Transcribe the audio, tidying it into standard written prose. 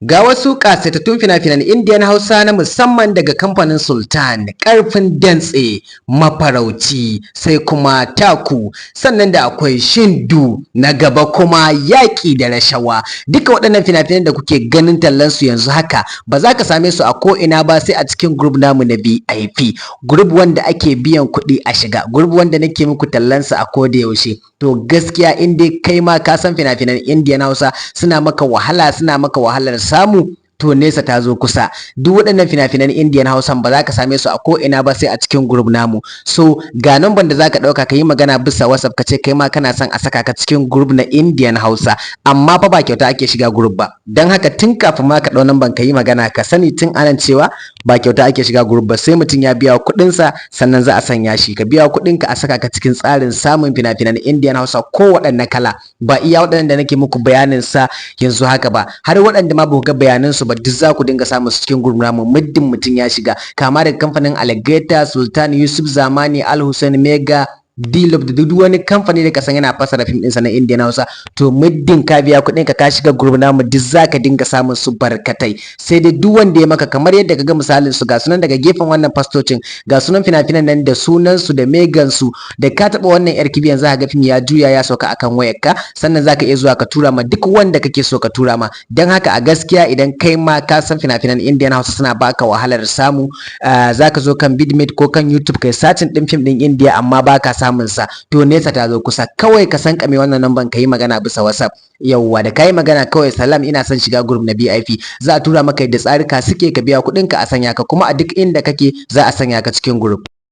Ga wasu ƙasaitattun fina-finan Indiyan Hausa na musamman daga kamfanin Sultan: Ƙarfin Dantse, Mafarauci, sai kuma Taku, sannan da akwai Shindu, na gaba kuma Yaƙi da Rashawa. Duka waɗannan fina-finan da kuke ganin tallansu yanzu haka, ba za ka same su a ko'ina ba sai a cikin group namu na VIP. Group wanda ake biyan kuɗi a shiga, group wanda nake muku tallansa a koda yaushe. To gaskiya, in dai kai ma ka san fina-finan Indiyan Hausa suna maka wahala, suna maka wahalar samu, to nesa ta zo kusa. Duk waɗannan fina-finan Indiyan Hausan ba za ka same su a ko ina ba sai a cikin group namu. So ga number da za ka ɗauka ka yi magana bisa WhatsApp, ka ce kai ma kana son a saka ka cikin group na Indian Hausa. Amma fa ba kyauta ake shiga group ba. Don haka tun kafin ma ka ɗau number ka yi magana, ka sani tun anan cewa ba kyauta ake shiga group ba, sai mutum ya biya kuɗinsa sannan za a sanya shi. Ka biya kuɗinka a saka ka cikin tsarin samun fina-finan Indian Hausa ko waɗanne kala, ba iya waɗannan da nake muku bayanin sa yanzu haka ba, har waɗanda ma ba ku ga bayanan su ba, duk za ku dinga samun su cikin group namu muddin mutum ya shiga. Kama daga kamfanin Alligator, Sultan, Yusuf Zamani, Al Hussein, Mega, D-Love da duk wani kamfani da ka san yana fassara fim ɗinsa na Indian Hausa. To muddin ka biya kuɗin ka, ka shiga group namu, duk zaka dinga samun su barkatai. Sai dai duk wanda ya maka kamar yadda ka ga misalin su, ga sunan daga gefen wannan fastocin, ga sunan fina-finan nan da sunan su da megan su. Da ka taɓa wannan yar kibiyan, za ka ga fim ya juya ya sauka akan wayarka, sannan za ka iya zuwa ka tura ma duk wanda kake so ka tura ma. Don haka a gaskiya, idan kai ma ka san fina-finan Indian Hausa suna baka wahalar samu, za ka zo kan Vidmate ko kan YouTube kai searching ɗin fim ɗin India amma baka samun sa, to nesa ta zo kusa. Kawai ka san kame wannan number ka yi magana bisa WhatsApp. Yawwa, da ka yi magana kawai, "Salam, ina son shiga group na VIP," za a tura maka yadda tsarika suke, ka biya kuɗin ka a sanya ka, kuma a duk inda kake za a sanya ka cikin group.